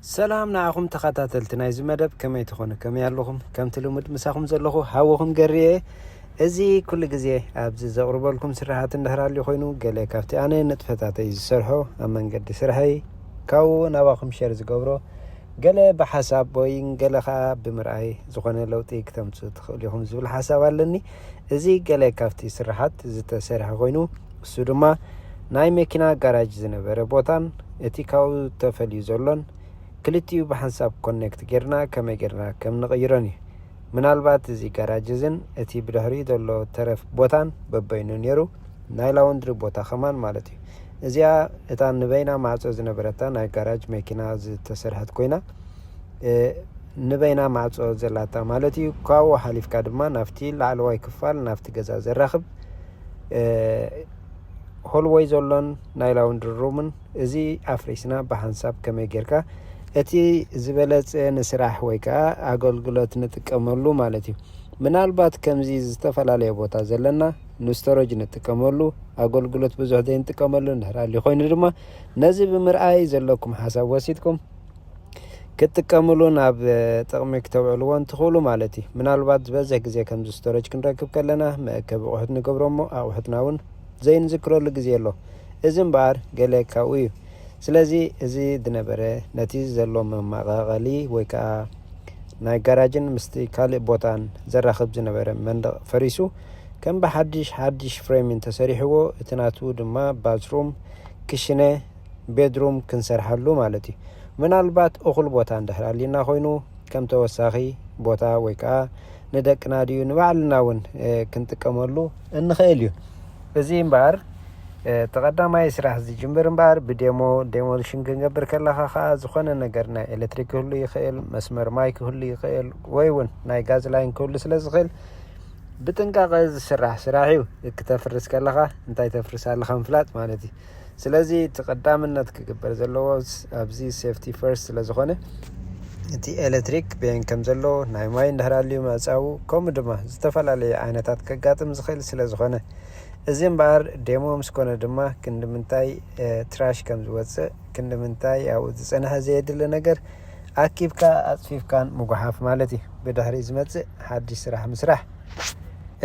ሰላም ንዓኹም ተኸታተልቲ ናይዚ መደብ፣ ከመይ ትኾኑ? ከመይ ኣለኹም? ከምቲ ልሙድ ምሳኹም ዘለኹ ሃወኹም ገርየ። እዚ ኩሉ ግዜ ኣብዚ ዘቕርበልኩም ስራሓት እንድሕር ኣልዩ ኮይኑ፣ ገለ ካብቲ ኣነ ንጥፈታተይ ዝሰርሖ ኣብ መንገዲ ስርሐይ ካብኡ ናባኹም ሸር ዝገብሮ፣ ገለ ብሓሳብ ወይ ገለ ኸኣ ብምርኣይ ዝኾነ ለውጢ ክተምጽኡ ትኽእሉ ኢኹም ዝብል ሓሳብ ኣለኒ። እዚ ገለ ካብቲ ስራሓት ዝተሰርሐ ኮይኑ፣ እሱ ድማ ናይ መኪና ጋራጅ ዝነበረ ቦታን እቲ ካብኡ ተፈልዩ ዘሎን ክልቲኡ ብሓንሳብ ኮኔክት ጌርና ከመይ ጌርና ከም ንቕይሮን እዩ። ምናልባት እዚ ጋራጅ እዝን እቲ ብድሕሪኡ ዘሎ ተረፍ ቦታን በበይኑ ነይሩ ናይ ላውንድሪ ቦታ ከማን ማለት እዩ። እዚኣ እታ ንበይና ማዕጾ ዝነበረታ ናይ ጋራጅ መኪና ዝተሰርሐት ኮይና፣ እ፣ ንበይና ማዕጾ ዘላታ ማለት እዩ። ካብኡ ሓሊፍካ ድማ ናብቲ ላዕለዋይ ክፋል ናብቲ ገዛ ዘራኽብ፣ እ፣ ሆልወይ ዘሎን ናይ ላውንድሪ ሩምን እዚ ኣፍሪስና ብሓንሳብ ከመይ ጌርካ እቲ ዝበለጸ ንስራሕ ወይ ከኣ ኣገልግሎት ንጥቀመሉ ማለት እዩ። ምናልባት ከምዚ ዝተፈላለየ ቦታ ዘለና ንስቶረጅ ንጥቀመሉ፣ ኣገልግሎት ብዙሕ ዘይንጥቀመሉ እንድሕር ኣልዩ ኮይኑ ድማ ነዚ ብምርኣይ ዘለኩም ሓሳብ ወሲድኩም ክትጥቀምሉ ናብ ጥቕሚ ክተውዕልዎን ትኽእሉ ማለት እዩ። ምናልባት ዝበዝሕ ግዜ ከምዚ ስቶረጅ ክንረክብ ከለና መእከቢ ኣቑሑት ንገብሮ እሞ ኣቑሑትና እውን ዘይንዝክረሉ ግዜ ኣሎ። እዚ እምበኣር ገለ ካብኡ እዩ። ስለዚ እዚ ዝነበረ ነቲ ዘሎ መመቓቐሊ ወይ ከኣ ናይ ጋራጅን ምስቲ ካልእ ቦታን ዘራኽብ ዝነበረ መንደቕ ፈሪሱ ከም ብሓድሽ ሓድሽ ፍሬሚን ተሰሪሕዎ፣ እቲ ናቱ ድማ ባዝሩም፣ ክሽነ፣ ቤድሩም ክንሰርሓሉ ማለት እዩ። ምናልባት እኹል ቦታ እንድሕር ኣሊና ኮይኑ ከም ተወሳኺ ቦታ ወይ ከኣ ንደቅና ድዩ ንባዕልና እውን፣ እ፣ ክንጥቀመሉ እንኽእል እዩ። እዚ እምበኣር፣ እ፣ እቲ ቀዳማይ ስራሕ ዝጅምር እምበኣር ብዴሞ፣ ዴሞሊሽን ክንገብር ከለኻ ከኣ ዝኾነ ነገር ናይ ኤሌክትሪክ ክህሉ ይኽእል፣ መስመር ማይ ክህሉ ይኽእል፣ ወይ እውን ናይ ጋዝ ላይን ክህሉ ስለ ዝኽእል ብጥንቃቐ ዝስራሕ ስራሕ እዩ። ክተፍርስ ከለኻ እንታይ ተፍርስ ኣለኻ ምፍላጥ ማለት እዩ። ስለዚ እቲ ቀዳምነት ክግበር ዘለዎ ስ-፣ ኣብዚ ሴፍቲ ፈርስት ስለ ዝኾነ እቲ ኤሌክትሪክ በየን ከም ዘሎ፣ ናይ ማይ እንድሕር ኣልዩ መዕጻዉ፣ ከምኡ ድማ ዝተፈላለዩ ዓይነታት ከጋጥም ዝኽእል ስለ ዝኾነ፣ እዚ እምበኣር ዴሞ ምስ ኮነ ድማ ክንዲ ምንታይ፣ እ፣ ትራሽ ከም ዝወጽእ፣ ክንዲ ምንታይ ኣብኡ ዝጸንሐ ዘየድሊ ነገር ኣኪብካ ኣጽፊፍካን ምጉሓፍ ማለት እዩ። ብድሕሪ ዝመጽእ ሓድሽ ስራሕ ምስራሕ።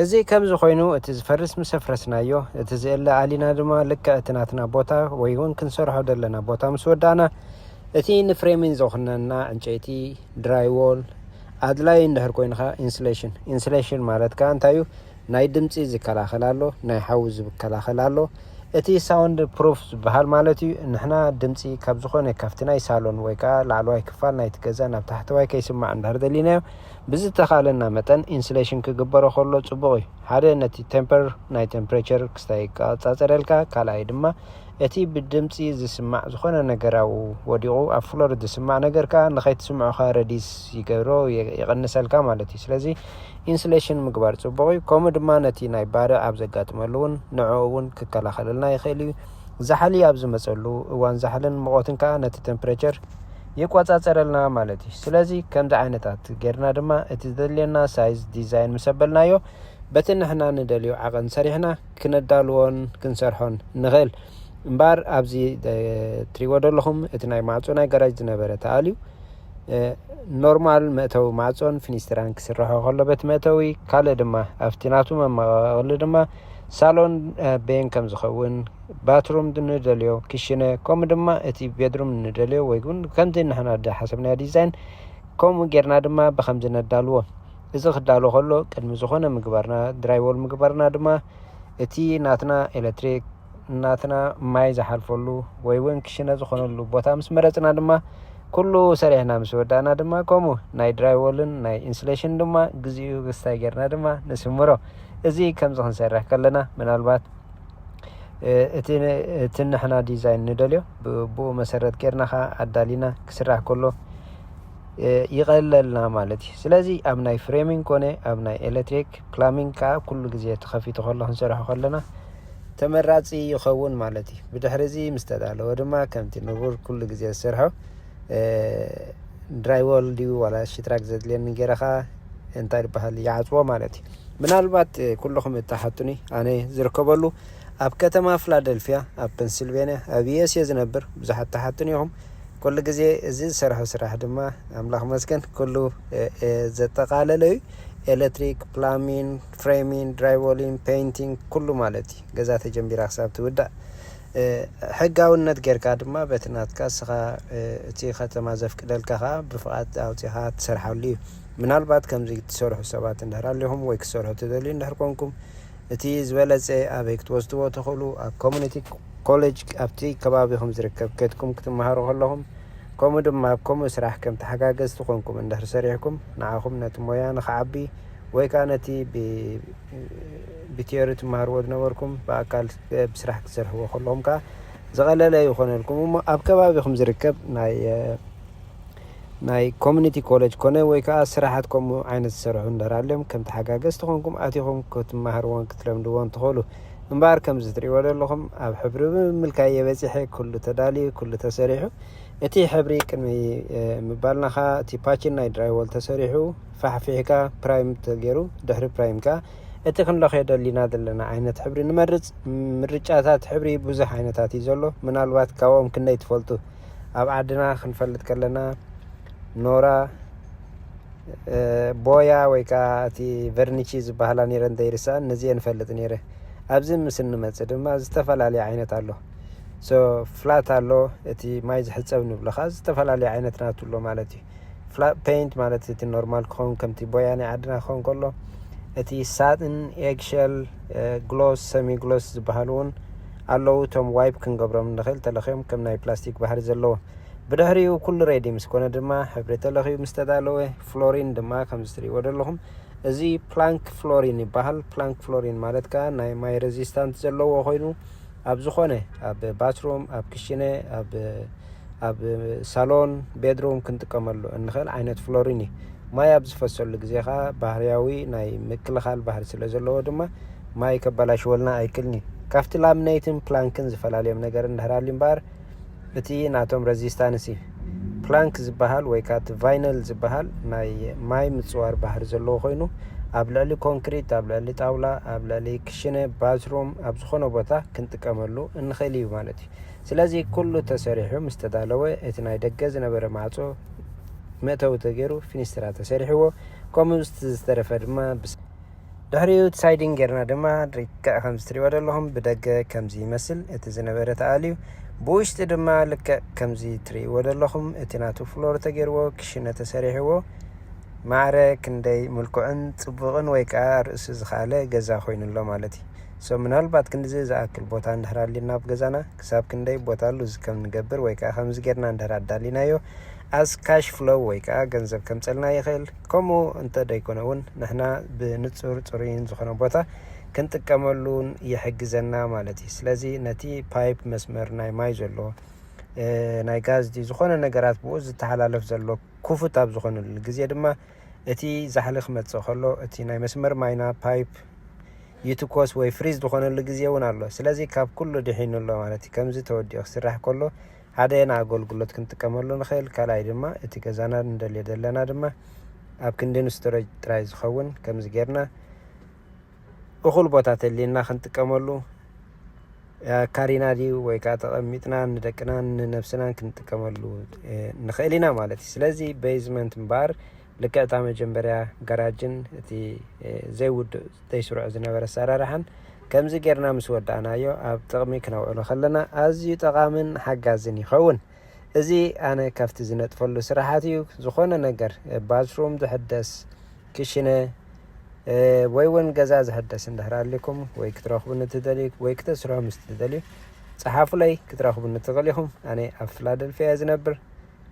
እዚ ከምዚ ኮይኑ እቲ ዝፈርስ ምስ ኣፍረስናዮ፣ እቲ ዝእለ ኣሊና ድማ ልክዕ እቲ ናትና ቦታ ወይ እውን ክንሰርሖ ዘለና ቦታ ምስ ወዳእና፣ እቲ ንፍሬሚን ዘኹነና ዕንጨይቲ፣ ድራይ ዎል፣ ኣድላይ እንድሕር ኮይኑ ኸኣ ኢንሱሌሽን። ኢንሱሌሽን ማለት ከኣ እንታይ እዩ? ናይ ድምጺ ዝከላኸል ኣሎ፣ ናይ ሓዊ ዝከላኸል ኣሎ። እቲ ሳውንድ ፕሩፍ ዝበሃል ማለት እዩ፣ ንሕና ድምጺ ካብ ዝኾነ ካብቲ ናይ ሳሎን ወይ ከኣ ላዕለዋይ ክፋል ናይቲ ገዛ ናብ ታሕተዋይ ከይስማዕ እንድሕር ደሊናዮ፣ ብዝተኻለና መጠን ኢንሱሌሽን ክግበሮ ከሎ ጽቡቕ እዩ። ሓደ ነቲ ቴምፐር ናይ ቴምፕሬቸር ክስታይ ይቆጻጸረልካ፣ ካልኣይ ድማ እቲ ብድምጺ ዝስማዕ ዝኾነ ነገር ኣብኡ ወዲቑ ኣብ ፍሎር ዝስማዕ ነገር ከኣ ንኸይትስምዖ ከኣ ረዲስ ይገብሮ፣ የ-፣ ይቕንሰልካ ማለት እዩ። ስለዚ ኢንሱሌሽን ምግባር ጽቡቕ እዩ። ከምኡ ድማ ነቲ ናይ ባርዕ ኣብ ዘጋጥመሉ እውን ንዕኡ እውን ክከላኸለልና ይኽእል እዩ። ዛሕሊ ኣብ ዝመጸሉ እዋን ዛሕልን ሙቐትን ከኣ ነቲ ቴምፕሬቸር ይቆጻጸረልና ማለት እዩ። ስለዚ ከምዚ ዓይነታት ጌርና ድማ እቲ ዘድልየና ሳይዝ ዲዛይን ምስ ኣበልናዮ በቲ ንሕና ንደልዮ ዓቐን ሰሪሕና ክነዳልዎን ክንሰርሖን ንኽእል። እምበኣር ኣብዚ፣ እ፣ ትሪእዎ ዘለኹም እቲ ናይ ማዕጾ ናይ ጋራጅ ዝነበረ ተኣልዩ፣ እ፣ ኖርማል መእተዊ ማዕጾን ፊኒስትራን ክስርሖ ከሎ በቲ መእተዊ፣ ካልእ ድማ ኣብቲ ናቱ መመቓቐሊ ድማ ሳሎን፣ እ፣ በየን ከም ዝኸውን፣ ባትሩም ንደልዮ፣ ክሽነ፣ ከምኡ ድማ እቲ ቤድሩም ንደልዮ ወይ እውን ከምቲ ንሕና ዝሓሰብናዮ ዲዛይን ከምኡ ጌርና ድማ ብኸምዚ ነዳልዎ። እዚ ክዳሎ ከሎ ቅድሚ ዝኾነ ምግባርና፣ ድራይዎል ምግባርና ድማ እቲ ናትና ኤሌክትሪክ፣ ናትና ማይ ዝሓልፈሉ ወይ እውን ክሽነ ዝኾነሉ ቦታ ምስ መረጽና ድማ ኩሉ ሰሪሕና ምስ ወዳእና ድማ ከምኡ ናይ ድራይዎልን ናይ ኢንሱሌሽን ድማ ግዚኡ ክስታይ ጌርና ድማ ንስምሮ። እዚ ከምዚ ክንሰርሕ ከለና ምናልባት፣ እ፣ እቲ ን-፣ እቲ ንሕና ዲዛይን ንደልዮ ብ-፣ ብኡ መሰረት ጌርና ኸዓ ኣዳሊና ክስራሕ ከሎ፣ እ፣ ይቐለልና ማለት እዩ። ስለዚ ኣብ ናይ ፍሬሚንግ ኮነ ኣብ ናይ ኤሌክትሪክ ፕላሚንግ ከኣ ኩሉ ግዜ ተኸፊቱ ከሎ ክንሰርሖ ከለና ተመራጺ ይኸውን ማለት እዩ። ብድሕሪ እዚ ምስ ተዳለወ ድማ ከምቲ ንቡር ኩሉ ግዜ ዝሰርሖ፣ እ፣ ድራይዎል ድዩ ዋላ ሽትራክ ዘድልየኒ ገይረ ኸኣ እንታይ ዝበሃል ይዓጽዎ ማለት እዩ። ምናልባት፣ እ፣ ኩልኹም እትሓቱኒ ኣነ ዝርከበሉ ኣብ ከተማ ፊላደልፊያ ኣብ ፔንሲልቬንያ ኣብ ዩ ኤስ ኤ ዝነብር ብዙሓት ትሓቱኒ ኢኹም። ኩሉ ግዜ እዚ ዝሰርሖ ስራሕ ድማ ኣምላኽ መስገን ኩሉ ዘጠቓለለ እዩ። ኤሌክትሪክ፣ ፕላሚን፣ ፍሬሚን፣ ድራይቮሊን፣ ፔይንቲንግ ኩሉ ማለት እዩ። ገዛ ተጀሚራ ክሳብ ትውዳእ ሕጋውነት ጌርካ ድማ በቲ ናትካ እስኻ እቲ ከተማ ዘፍቅደልካ ከዓ ብፍቓድ ኣውፂኻ ትሰርሓሉ እዩ። ምናልባት ከምዚ ትሰርሑ ሰባት እንድሕር ኣሊኹም ወይ ክትሰርሑ ትደልዩ እንድሕር ኮንኩም እቲ ዝበለፀ ኣበይ ክትወስድዎ ትኽእሉ ኣብ ኮሚኒቲ ኮሌጅ ኣብቲ ከባቢኹም ዝርከብ ከድኩም ክትመሃሩ ከለኹም ከምኡ ድማ ኣብ ከምኡ ስራሕ ከም ተሓጋገዝቲ ኮንኩም እንድሕር ሰሪሕኩም ንዓኹም ነቲ ሞያ ንኽዓቢ ወይ ከዓ ነቲ ብቲዮሪ ትመሃርዎ ዝነበርኩም ብኣካል ብስራሕ ክትሰርሕዎ ከለኹም ከዓ ዝቐለለ ይኾነልኩም እሞ ኣብ ከባቢኹም ዝርከብ ናይ ናይ ኮሚኒቲ ኮሌጅ ኮነ ወይ ከዓ ስራሓት ከምኡ ዓይነት ዝሰርሑ እንደር ኣልዮም ከም ተሓጋገዝቲ ኮንኩም ኣቲኹም ክትመሃርዎን ክትለምድዎን ትኽእሉ እምበኣር ከምዚ ትሪእዎ ዘለኹም ኣብ ሕብሪ ብምምልካይ የበፂሐ ኩሉ ተዳልዩ ኩሉ ተሰሪሑ እቲ ሕብሪ ቅድሚ ምባልና ከዓ እቲ ፓችን ናይ ድራይወል ተሰሪሑ ፋሕፊሕካ ፕራይም ተገይሩ ድሕሪ ፕራይም ከዓ እቲ ክንለኽዮ ደሊና ዘለና ዓይነት ሕብሪ ንመርፅ ምርጫታት ሕብሪ ብዙሕ ዓይነታት እዩ ዘሎ ምናልባት ካብኦም ክንደይ ትፈልጡ ኣብ ዓድና ክንፈልጥ ከለና ኖራ ቦያ ወይ ከዓ እቲ ቨርኒቺ ዝበሃላ ነይረ እንተይርሳን ነዚአ ንፈልጥ ነይረ ኣብዚ ምስ እንመፅእ ድማ ዝተፈላለየ ዓይነት ኣሎ ፍላት ኣሎ እቲ ማይ ዝሕፀብ ንብሎ ከዓ ዝተፈላለየ ዓይነት ናቱ ኣሎ ማለት እዩ ፍላት ፔንት ማለት እቲ ኖርማል ክኸውን ከምቲ ቦያ ናይ ዓድና ክኸውን ከሎ እቲ ሳጥን ኤግሸል ግሎስ ሰሚ ግሎስ ዝበሃሉ እውን ኣለዉ እቶም ዋይፕ ክንገብሮም ንኽእል ተለኽዮም ከም ናይ ፕላስቲክ ባህሪ ዘለዎ ብድሕሪኡ ኩሉ ሬዲ ምስ ኮነ ድማ ሕብሪ ተለኽዩ ምስ ተዳለወ ፍሎሪን ድማ ከምዚ ትሪእዎ ዘለኹም እዚ ፕላንክ ፍሎሪን ይበሃል ፕላንክ ፍሎሪን ማለት ከዓ ናይ ማይ ሬዚስታንት ዘለዎ ኮይኑ ኣብ ዝኾነ ኣብ ባትሩም ኣብ ክሽነ ኣብ ኣብ ሳሎን ቤድሩም ክንጥቀመሉ እንኽእል ዓይነት ፍሎሪን እዩ ማይ ኣብ ዝፈሰሉ ግዜ ከዓ ባህርያዊ ናይ ምክልኻል ባህሪ ስለ ዘለዎ ድማ ማይ ከበላሽወልና ኣይክልን እዩ ካብቲ ላምነይትን ፕላንክን ዝፈላለዮም ነገር እንድሕር ኣልዩ እምበኣር እቲ ናቶም ረዚስታንስ እዩ ፕላንክ ዝበሃል ወይ ከዓ እቲ ቫይነል ዝበሃል ናይ ማይ ምፅዋር ባህሪ ዘለዎ ኮይኑ ኣብ ልዕሊ ኮንክሪት ኣብ ልዕሊ ጣውላ ኣብ ልዕሊ ክሽነ ባዝሩም ኣብ ዝኾነ ቦታ ክንጥቀመሉ እንኽእል እዩ ማለት እዩ ስለዚ ኩሉ ተሰሪሑ ምስ ተዳለወ እቲ ናይ ደገ ዝነበረ ማዕፆ መእተዊ ተገይሩ ፊኒስትራ ተሰሪሕዎ ከምኡ ዝተረፈ ድማ ድሕሪኡ ሳይዲንግ ጌርና ድማ ልክዕ ከምዚ ትሪእዎ ዘለኹም ብደገ ከምዚ ይመስል እቲ ዝነበረ ተኣልዩ ብውሽጢ ድማ ልክዕ ከምዚ ትሪእዎ ዘለኹም እቲ ናቱ ፍሎር ተገይርዎ ክሽነ ተሰሪሕዎ ማዕረ ክንደይ ምልኩዕን ፅቡቕን ወይ ከዓ ርእሱ ዝኸኣለ ገዛ ኮይኑ ኣሎ ማለት እዩ ሶ ምናልባት ክንድዚ ዝኣክል ቦታ እንድሕር ኣሊና ኣብ ገዛና ክሳብ ክንደይ ቦታ ኣሉ ከም ንገብር ወይ ከዓ ከምዚ ጌርና እንድሕር ኣዳሊናዮ as cash flow ወይ ከዓ ገንዘብ ከምፀልና ይኽእል ከምኡ እንተ ደይኮነ እውን ንሕና ብንፁር ፅሩይን ዝኾነ ቦታ ክንጥቀመሉን ይሕግዘና ማለት እዩ ስለዚ ነቲ ፓይፕ መስመር ናይ ማይ ዘሎ ናይ ጋዝ ዝኾነ ነገራት ብኡ ዝተሓላለፍ ዘሎ ክፉት ኣብ ዝኾነሉ ግዜ ድማ እቲ ዛሕሊ ክመፅእ ከሎ እቲ ናይ መስመር ማይና ፓይፕ ይትኮስ ወይ ፍሪዝ ዝኾነሉ ግዜ እውን ኣሎ ስለዚ ካብ ኩሉ ድሒኑ ኣሎ ማለት እዩ ከምዚ ተወዲኦ ክስራሕ ከሎ ሓደ ንኣገልግሎት ክንጥቀመሉ ንኽእል ካልኣይ ድማ እቲ ገዛና ንደልዮ ዘለና ድማ ኣብ ክንዲ ንስቶሬጅ ጥራይ ዝኸውን ከምዚ ጌርና እኹል ቦታ ተልየና ክንጥቀመሉ ካሪና ድዩ ወይ ከዓ ተቐሚጥና ንደቅናን ንነብስናን ክንጥቀመሉ ንኽእል ኢና ማለት እዩ ስለዚ ቤዝመንት እምበኣር ልክዕታ መጀመርያ ጋራጅን እቲ ዘይውድእ ዘይስሩዕ ዝነበረ ኣሰራርሓን ከምዚ ጌርና ምስ ወዳእናዮ ኣብ ጥቕሚ ክነውዕሎ ከለና ኣዝዩ ጠቓምን ሓጋዝን ይኸውን እዚ ኣነ ካብቲ ዝነጥፈሉ ስራሓት እዩ ዝኾነ ነገር ባዝሩም ዝሕደስ ክሽነ ወይ እውን ገዛ ዝሕደስ እንድሕር ኣሊኩም ወይ ክትረኽቡኒ ትደልዩ ወይ ክተስርሑ ምስ ትደልዩ ፀሓፉለይ ክትረኽቡኒ ትኽእል ኢኹም ኣነ ኣብ ፊላደልፊያ ዝነብር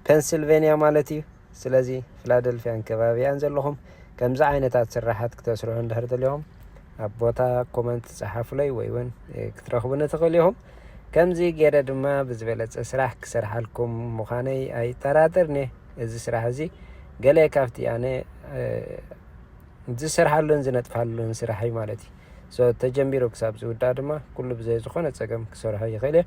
ፔንስልቬንያ ማለት እዩ ስለዚ ፊላደልፊያን ከባቢያን ዘለኹም ከምዚ ዓይነታት ስራሓት ክተስርሑ እንድሕር ደሊኹም ኣብ ቦታ ኮመንት ጸሓፉለይ ወይ እውን ክትረኽቡኒ ትኽእሉ ኢኹም። ከምዚ ገይረ ድማ ብዝበለጸ ስራሕ ክሰርሓልኩም ምዃነይ ኣይጠራጠርን እየ። እዚ ስራሕ እዚ ገለ ካብቲ ኣነ ዝሰርሓሉን ዝነጥፋሉን ስራሕ እዩ ማለት እዩ። So ተጀሚሩ ክሳብ ዝውዳእ ድማ ኩሉ ብዘይ ዝኾነ ጸገም ክሰርሖ ይኽእል እየ።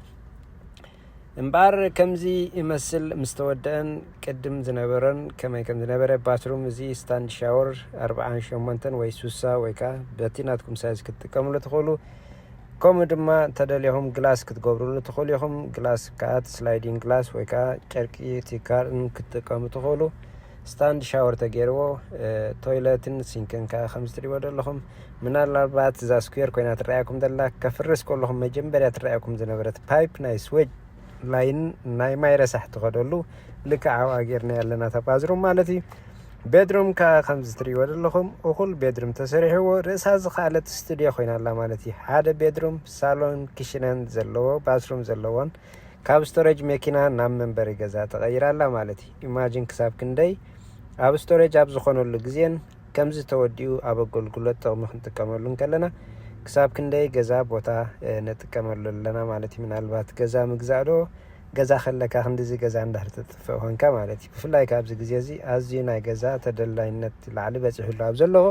እምበኣር ከምዚ ይመስል ምስ ተወደአን ቅድም ዝነበረን ከመይ ከም ዝነበረ ባትሩም እዚ ስታንድ ሻወር ኣርብዓን ሸሞንተን ወይ ሱሳ ወይ ከዓ በቲ ናትኩም ሳይዝ ክትጥቀምሉ ትኽእሉ ከምኡ ድማ እንተደሊኹም ግላስ ክትገብሩሉ ትኽእሉ ኢኹም። ግላስ ከዓ እቲ ስላይዲንግ ግላስ ወይ ከዓ ጨርቂ እቲ ካርትን ክትጥቀሙ ትኽእሉ። ስታንድ ሻወር ተገይርዎ ቶይለትን ሲንክን ከዓ ከምዚ ትሪእዎ ዘለኹም። ምናልባት እዛ ስኩዌር ኮይና ትረኣየኩም ዘላ ከፍርስ ከለኹም መጀመርያ ትረኣየኩም ዝነበረት ፓይፕ ናይ ስዌጅ ላይን ናይ ማይ ረሳሕ ትኸደሉ ልክዕ ኣብኣ ጌርና ያለና ተባዝሩም ማለት እዩ። ቤድሩም ከዓ ከምዚ ትሪእዎ ዘለኹም እኹል ቤድሩም ተሰሪሕዎ ርእሳ ዝኸኣለት ስቱድዮ ኮይና ኣላ ማለት እዩ። ሓደ ቤድሩም ሳሎን ክሽነን ዘለዎ ባስሩም ዘለዎን ካብ ስቶሬጅ መኪና ናብ መንበሪ ገዛ ተቐይራ ኣላ ማለት እዩ። ኢማጂን ክሳብ ክንደይ ኣብ ስቶሬጅ ኣብ ዝኾነሉ ግዜን ከምዚ ተወዲኡ ኣብ ኣገልግሎት ጥቕሚ ክንጥቀመሉ እንከለና ክሳብ ክንደይ ገዛ ቦታ ንጥቀመሉ ኣለና ማለት እዩ። ምናልባት ገዛ ምግዛእ ዶ ገዛ ከለካ ክንድዚ ገዛ እንዳር ተጥፍእ ኮንካ ማለት እዩ። ብፍላይ ካብዚ ግዜ እዚ ኣዝዩ ናይ ገዛ ተደላይነት ላዕሊ በፂሕሉ ኣብ ዘለዎ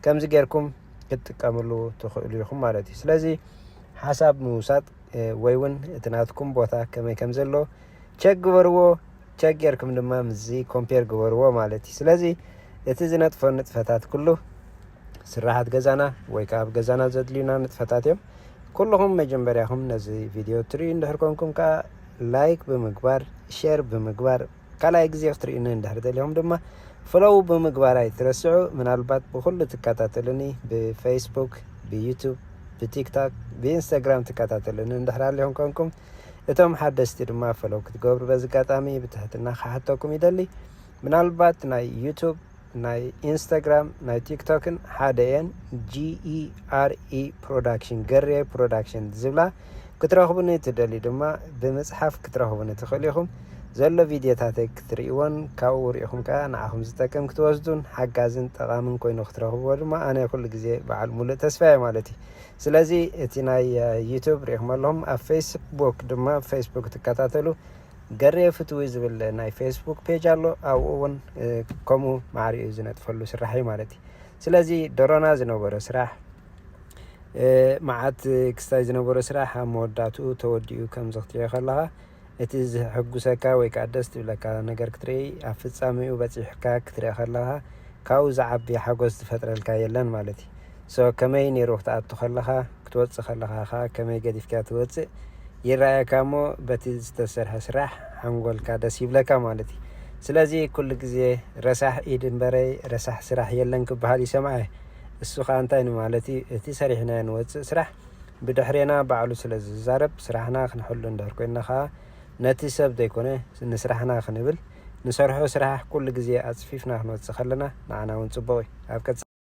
ከምዚ ጌርኩም ክትጥቀምሉ ትኽእሉ ኢኹም ማለት እዩ። ስለዚ ሓሳብ ምውሳጥ ወይ እውን እቲ ናትኩም ቦታ ከመይ ከም ዘሎ ቸክ ግበርዎ። ቸክ ጌርኩም ድማ ምስዚ ኮምፔር ግበርዎ ማለት እዩ። ስለዚ እቲ ዝነጥፎ ንጥፈታት ኩሉ ስራሓት ገዛና ወይ ከዓ ኣብ ገዛና ዘድልዩና ንጥፈታት እዮም። ኩልኹም መጀመርያኹም ነዚ ቪድዮ ትርእዩ እንድሕር ኮንኩም ከዓ ላይክ ብምግባር ሼር ብምግባር ካልኣይ ግዜ ክትርእዩኒ እንድሕር ደሊኹም ድማ ፍሎው ብምግባር ኣይትረስዑ። ምናልባት ብኩሉ ትከታተሉኒ ብፌስቡክ ብዩቱብ ብቲክቶክ ብኢንስታግራም ትከታተሉኒ እንድሕር ኣሊኹም ኮንኩም እቶም ሓደስቲ ድማ ፈለው ክትገብሩ በዚ ኣጋጣሚ ብትሕትና ክሓተኩም ይደሊ። ምናልባት ናይ ዩቱብ ናይ ኢንስታግራም ናይ ቲክቶክን ሓደ እየን። ጂኢአርኢ ፕሮዳክሽን ገሬ ፕሮዳክሽን ዝብላ ክትረኽቡኒ ትደልዩ ድማ ብምፅሓፍ ክትረኽቡኒ ትኽእሉ ኢኹም። ዘሎ ቪድዮታተይ ክትርእይዎን ካብኡ ርኢኹም ከዓ ንዓኹም ዝጠቅም ክትወስዱን ሓጋዝን ጠቓምን ኮይኑ ክትረኽብዎ ድማ ኣነ ኩሉ ግዜ በዓል ሙሉእ ተስፋ እየ ማለት እዩ። ስለዚ እቲ ናይ ዩቱብ ርኢኹም ኣለኹም ኣብ ፌስቡክ ድማ ፌስቡክ ትከታተሉ ገሬ ፍትዊ ዝብል ናይ ፌስቡክ ፔጅ ኣሎ። ኣብኡ እውን ከምኡ ማዕሪኡ ዝነጥፈሉ ስራሕ እዩ ማለት እዩ። ስለዚ ደሮና ዝነበረ ስራሕ መዓት ክስታይ ዝነበሮ ስራሕ ኣብ መወዳትኡ ተወዲኡ ከምዚ ክትሪኦ ከለኻ እቲ ዝሕጉሰካ ወይ ከዓ ደስ ትብለካ ነገር ክትርኢ ኣብ ፍጻሜኡ በፂሕካ ክትርኢ ከለኻ ካብኡ ዝዓቢ ሓጎስ ዝፈጥረልካ የለን ማለት እዩ። ሶ ከመይ ነይሩ ክትኣቱ ከለኻ ክትወፅእ ከለኻ ከዓ ከመይ ገዲፍካ ትወፅእ ይረኣየካ እሞ በቲ ዝተሰርሐ ስራሕ ሓንጎልካ ደስ ይብለካ ማለት እዩ። ስለዚ ኩሉ ግዜ ረሳሕ ኢድ እምበረይ ረሳሕ ስራሕ የለን ክበሃል ይሰምዐ። እሱ ከዓ እንታይ ንማለት እዩ? እቲ ሰሪሕናዮ ንወፅእ ስራሕ ብድሕሬና ባዕሉ ስለ ዝዛረብ ስራሕና ክንሕሉ እንድሕር ኮይንና ከዓ ነቲ ሰብ ዘይኮነ ንስራሕና ክንብል ንሰርሖ ስራሕ ኩሉ ግዜ ኣፅፊፍና ክንወፅእ ከለና ንዓና እውን ፅቡቕ እዩ። ኣብ ቀፃሊ